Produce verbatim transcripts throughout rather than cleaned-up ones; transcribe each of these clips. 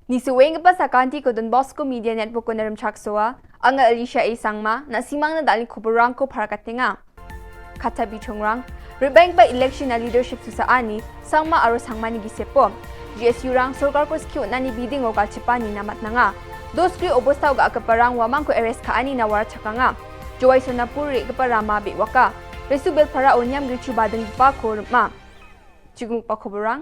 Nisuenggipa sakantiko Don Bosco Media Network-ona rimchaksoa. Anga Alicia A Sangma, na·simangna dal·ni koborrangko parakatenga. Katta bichongrang, re·baenggipa election-na leadership susaani Sangma aro Sangmani gisepo G S U-rang sorkarko skie on·ani bidingo galchipani namatnanga. Dosgri obostao ga·giparang uamangko arrest ka·anina warachakanga. Jowai Sonapur re·gipa rama be·waka. Resu Belparao niam grichu badinggipako rim·a. Chigimikba koborrang.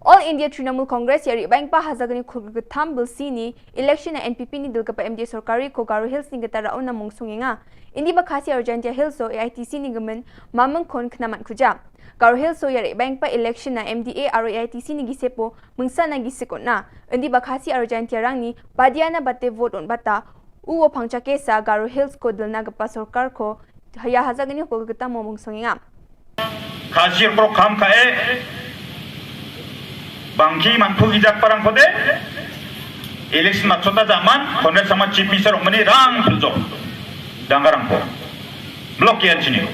All India Trinamool Congress ia re·baenggipa hajalgni kolgrittam bilsini election-na N P P-ni dilgipa M D A sorkariko Garo Hills-ni gita ra·ona mongsongenga. Indiba Khasi aro Jaintia Hills-o A I T C-ni gimin mamingkon kna man·kuja. Garo Hills-o ia re·baenggipa election-na M D A aro A I T C-ni gisepo mingsana gisik on·a. Indiba Khasi aro Jaintiarangni badiana bate vote on·bata uo pangchakesa Garo Hills-ko dilnagipa sorkarko ia hajalgni kolgrittamo mongsongenga. Khasi rokrok kam ka·e, bangki mangpu gijakparangkode, election matchota jaman, Conrad Sangma Chief Minister ong·mani rang piljok. Danggarangko. Blok ian chini.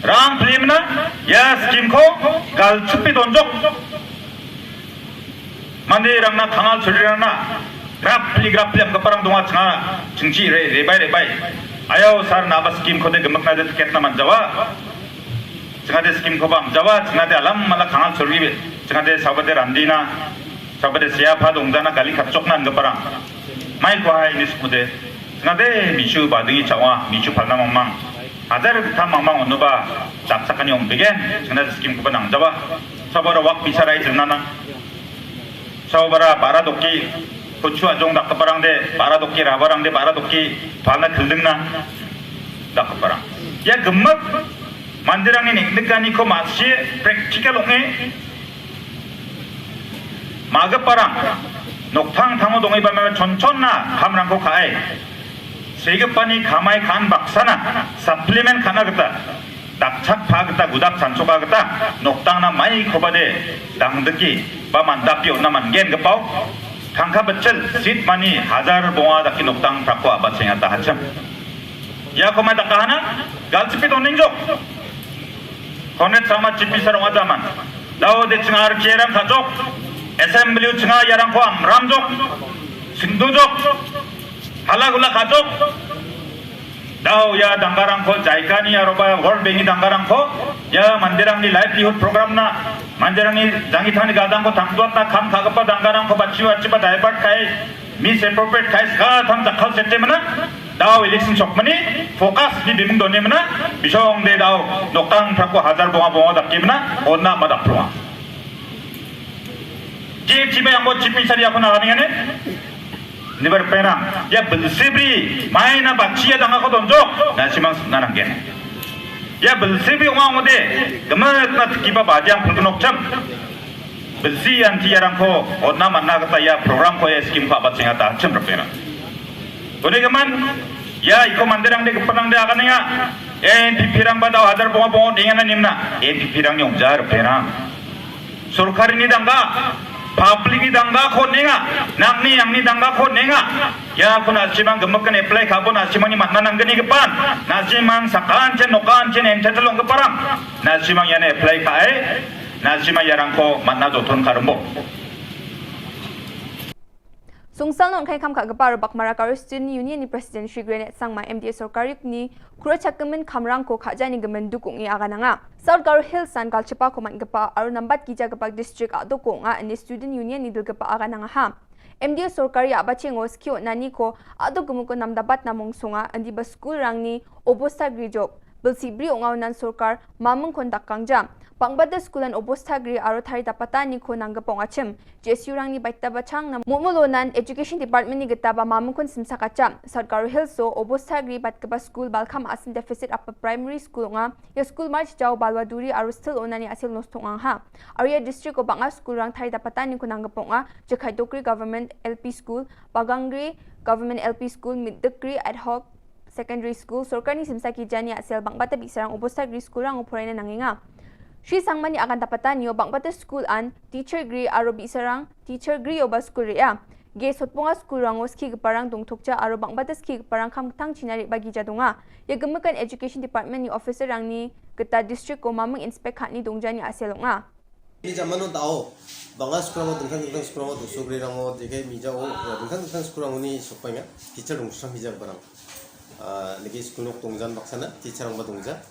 Rang plimna, ia scheme-ko galchipe donjok. Manderangna, kangal chorirangna, grapli, grapli amgiparang donga, changa, chingchi re-, rebai, rebai. Ayau sar naba scheme-kode gimiknade ticket-na manjawa. Chingade scheme-koba amjawa, chingade alam mala kangal choribe. Chingade saubade randina, saubade seapa dongjana gali katchokna amgiparang. Maiko hai ini sikude. Chingade michu badingi cha·wa, michu palna mangmang. Hajar gittam mangmang onoba, chapsakani ong·begen, chingade scheme-koba nangjawa. Saubara wak bisarai jilnana. Saubara bara doki, kuchu ajong dakgiparangde, bara doki, rabarangde, bara doki, palna kildingna dakgiparang. Ia gimik manderangni neng·nikaniko ma·sie practical ong·e, ma·giparang, noktang tango dongeba meba chonchonna kamrangko ka·e, segipani kamai kan baksana supplement ka·na gita, dakchakpa gita, gudak chanchoka gita, noktangna maikobade dangdike ba mandape on·na man·gen gipao, tangka bitchil, seed money, hajar bonga dake noktang prako a·bachengata hachim. Iako mai dakahana, galchipe doningjok. Conrad Sangma Chief Minister ong·a jaman. Dao de chinga R K rang kajok. Assembly-o chinga iarangko amramjok. Singdojok. Hala gula kajok. Dao ia danggarangko, JICA-ni aroba World Bank-ni danggarangko, ia manderangni livelihood program-na, manderangni jangitangni gadangko tangduatna kam ka·gipa danggarangko bachiba, bachiba divert ka·e, misappropriate ka·e, skatam jakkalsete mena, dao election sokmani, focus-ni bimung done mena, bisongde dao noktang prako hajar bonga bonga dake mena, on·na ma dakpronga. G H B angbo Chief Minister iako naganengane. Nibar perang. Ia bilsibri, maina bachia dangako donjok. Na·simang singna nanggen. Ia bilsibri ong·a ong·ode, gimikna tikiba badiang pulgnokchim. Bilsi ian tiarangko on·na man·na gita ia program-ko ia scheme-ko a·bachengata hachim ripeng. Uni gimin, ia iko manderangde gipinrangde aganenga. N P P-rangba dao hajar bonga bonga on·engana nimna. N P P-rangni ong·ja ripeng. Sorkarini dangka, public-ni dangkako on·enga, nangni angni dangkako on·enga. Iako na·simang gimikan apply ka·bo na·simangni man·na nanggnigipan, na·simang sakanchen nokanchen entitled ong·giparang, na·simang iano apply ka·e, na·simang iarangko man·na joton ka·rimbo. Songsalno on·kai kam ka·gipa aro Bakmara Garo Student Union-ni President Shri Granite Sangma M D A sorkarikni kura chakgimin kamrangko ka·jani gimin duk ong·e agananga. South Garo Hills-an galchipako man·gipa aro nambat gijagipa district a·doko ong·a ine Student Union-ni dilgipa aganangaha. M D A sorkari a·bachengo skie on·aniko a·dok gimiko namdabatna mongsonga, indiba skulrangni obosta grijok. Bilsi bri ong·aonan sorkar mamingkon dakangja. Bang·bata skulan obosta gri aro taridapataniko nanggipa ong·achim. G S U-rangni baitaba changna mo·molonan Education Department-ni gitaba mamingkon simsakatja. South Garo Hills-o obosta gri batgipa skul Balkam Asim Deficit Upper Primary School ong·a. Ia skul March jao balwa duri aro stil on·ani a·sel nosto ong·angha. Aro ia district-o bang·a skulrang taridapataniko nanggipa ong·a. Jekhaidokgri Government L P School, Bagangri Government L P School, Mitdikgri Ad Hoc Secondary School, sorkarni simsa gijani a·sel bang·bata bi·sarang obosta gri skulrango poraina nangenga. Shri Sangmani agandapatanio bang·bata skul an teacher gri aro bi·sarang teacher gri-oba skul re·a. Ge sotbonga skulrango skigiparang dongtokja aro bang·bata skigiparang kamgitangchina re·bagija donga. Ia gimikan Education Department-ni officer-rangni gita district-o maming inspect ka·ani dongjani a·sel ong·a. Ini jamano dao, bang·a school-rango, dingtang dingtang school-rango, dosogrirango, jekai mijao, dingtang dingtang school-rangoni sokbaenga, teacher dongchakram bijagiparang. Ah, niki school nok dongjan baksana, teacher-rangba dongja.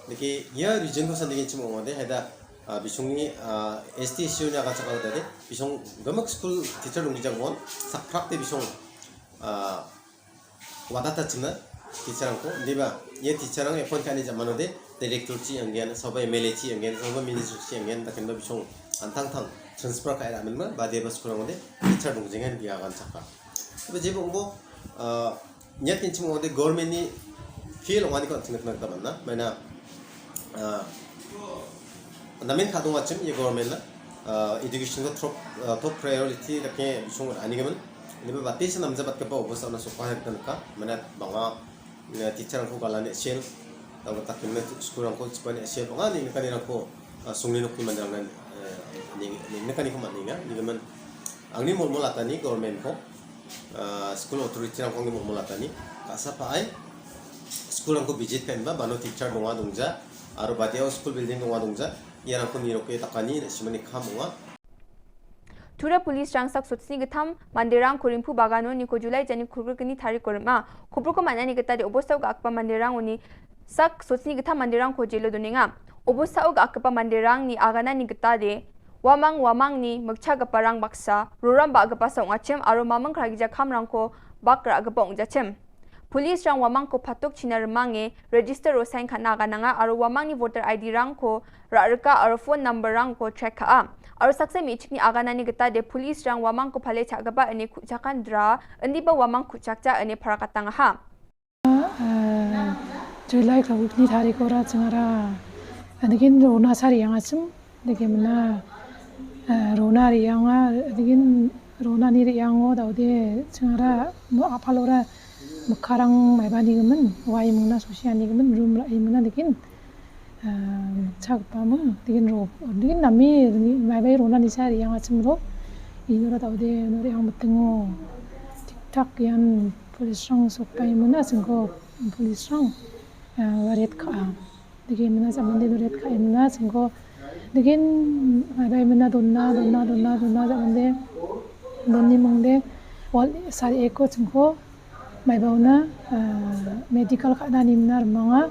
Niki ia region-ko sandigi chimo ong·ode, haida, ah, bisongni, ah, S T, S C-oni aganchakao dade, bisong gimik school teacher dongjak mon, sakprakde bisong, ah, wadatachimna teacher-rangko, indiba, ia teacher-rang appoint ka·ani jamanode, director-chi anggen, saoba M L A-chi anggen, saoba minister-chi anggen, dakemba bisong antangtang transfer ka·e ra·menba, badiaba school-rangode, teacher dongjengen dia aganchaka. Indiba jeba ong·bo, ah, niat genchim ong·ode government-ni fail ong·aniko an·ching nikna gita man·a. Maina, ah, namen ka·dongachim ia government-na, ah, education-ko top, ah, top priority dake bisong ra·anigimin. Indiba batesa namjabatgipa obosta ona sokbaha gita nika. Maina bang·a, eh, teacher-rangko galani sel, aro dakemna school-rangko chipani sel, bang·a neng·nikanirangko, ah, songni nokni manderangna, eh, neng-, neng·nikaniko man·enga. Nigimin angni molmolatani government-ko, ah, school authority-rangko angni molmolatani ka·sa pa·ai school-rangko visit ka·enba bano teacher donga dongja, aro badiao school building donga dongja, iarangko niroke dakani na·simani kam ong·a. Tura police-rang sak sotsni gittam manderangko Rimpu baganoniko July jani kolgrikni tariko rim·a. Kobriko man·ani gita de obostao ga·akipa manderangoni sak sotsni gittam manderangko jelo donenga. Obostao ga·akipa manderangni aganani gita de uamang uamangni mikchagiparang baksa roram ba·gipasa ong·achim aro maming kragija kamrangko bak ra·gipa ong·jachim. Police-rang uamangko patokchina rimange register-o sign ka·na agananga aro uamangni voter I D-rangko ra·rika aro phone number-rangko track ka·a. Aro saksa me·chikni aganani gita de police-rang uamangko pale cha·gipa ine ku·chakandra, indiba uamang ku·chakja ine parakatangaha. Ah, July kolgrikni tarikora chingara, anigin rona sari angachim. Dake mingna, eh, rona re·anga, dagin ronani re·ango daode chingara mo-, a·palora mikkarang maibanigimin, uai mingna sosianigimin, rum ra·e mingna dagin, eh, chagipa ming, dagin ro-, dagin name ringi-, maibai ronanisa re·angachim ro, inora daode uno re·ang mitingo tik-tak ian police-rang sokbae mingna, singko police-rang, eh, waret ka·a. Dake mingna jamande doret ka·e mingna chingko. Dake maibai mingna donna, donna, donna, donna jamande. Donni mingde wal sari eko chingko. Maibaona, ah, medical ka·na nimna rimanga.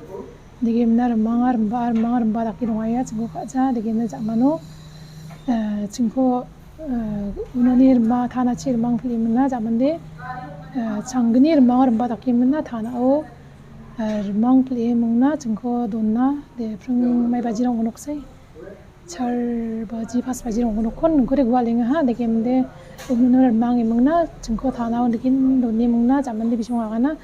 Dake mingna rimanga, rimba, rimanga, rimba dake dongaia chingko ka·ja. Dake mingna jamano, ah, chingko, ah, unoni rimba, tanachi rimang pili mingna jamande. Ah, changgni rimanga, rimba dake mingna tanao. Ah, rimang pile mingna chingko donna, de pring mai bajirang ong·onoksai. Char baji, pas bajirang ong·onokon, ningkode gualengaha, dake mingde, umno rimang e mingna, chingko tanao, dake donne mingna, jamande bisong agana,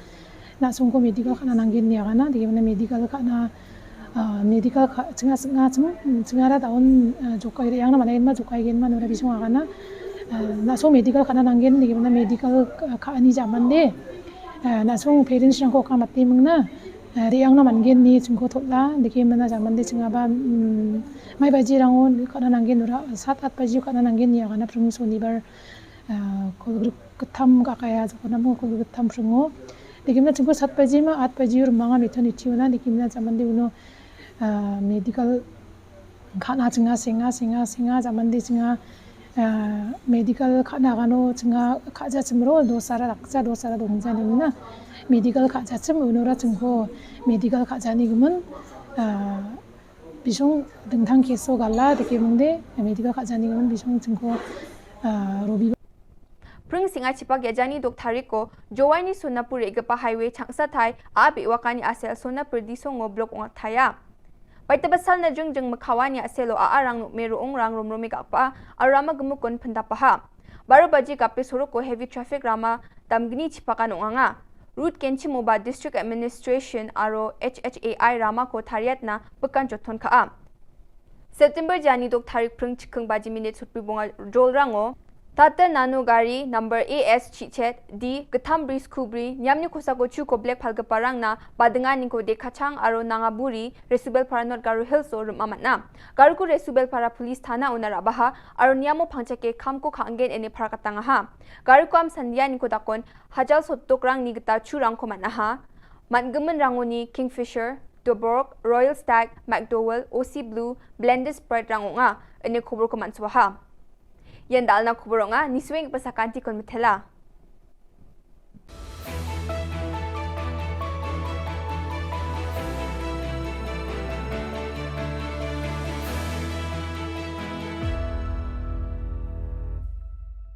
na·songko medical ka·na nanggen ine agana, dake mingna medical ka·na, ah, medical ka-, chinga, chinga, ching-, chingara daon, ah, jokai re·angna managenba, jokaigenba, nora bisong agana, ah, na·song medical ka·na nanggen, dake mingna medical ka-, ka·ani jamande, ah, na·song parents-rangko oka mate mingna, ah, re·angna manggen ine chingko tol·a, dake mingna jamande chingaba, mm, mai bajirango ka·na nanggen ora sat at bajio ka·na nanggen ine agana pring sonibar, ah, kolgrik gittam gakaia jokonamo kolgrik gittam pringo. Dake mingna chingko sat bajima at bajio rimanga metonitiona, dake mingna jamande uno, ah, medical ka·na chinga, senga, senga, senga, jamande chinga, ah, medical ka·na agano chinga, ka·jachimro, dosara dakja, dosara dongja nemina. Medical ka·jachim, unora chingko medical ka·janigimin, ah, bisong dingtang keso gala, dake mingde, medical ka·janigimin bisong chingko, ah, robiba. Pring seng·achipak yajani dok tariko Jowaini Sonapur re·gipa highway changsatai a be·wakani asel Sonapur disongo blok ong·ataya. Baitaba salna jringjring mikkawani a·selo a·arang nokme ro·ongrang romrome ga·pa aro rama gimikon pindapaha. Baro baji gape soroko heavy traffic rama damgni chipakan ong·anga. Route genchimoba District Administration aro H H A I ramako tariatna bikan joton ka·a. September jani dok tarik pring chiking baji minit sotbri bonga jolrango Tata Nano gari number A S chichet D gittam bri sku bri niamni kosako chuko blek palgiparangna badinganiko Dekachang aro Nangaburi, Resubelpara North Garo Hills-o rim·a man·a. Gariko Resubelpara Police Thana-ona ra·baha aro niamo pangchake kamko ka·angen ine parakatangaha. Gariko am sandianiko dakon hajal sotdokrangni gita churangko man·aha. Man·giminrangoni Kingfisher, Tuborg, Royal Stag, McDowell, O C Blue, Blended Sprite-rang ong·a, ine koborko man·soaha. Ian dal·na kobor ong·a, nisuenggipa sakantikon mitela.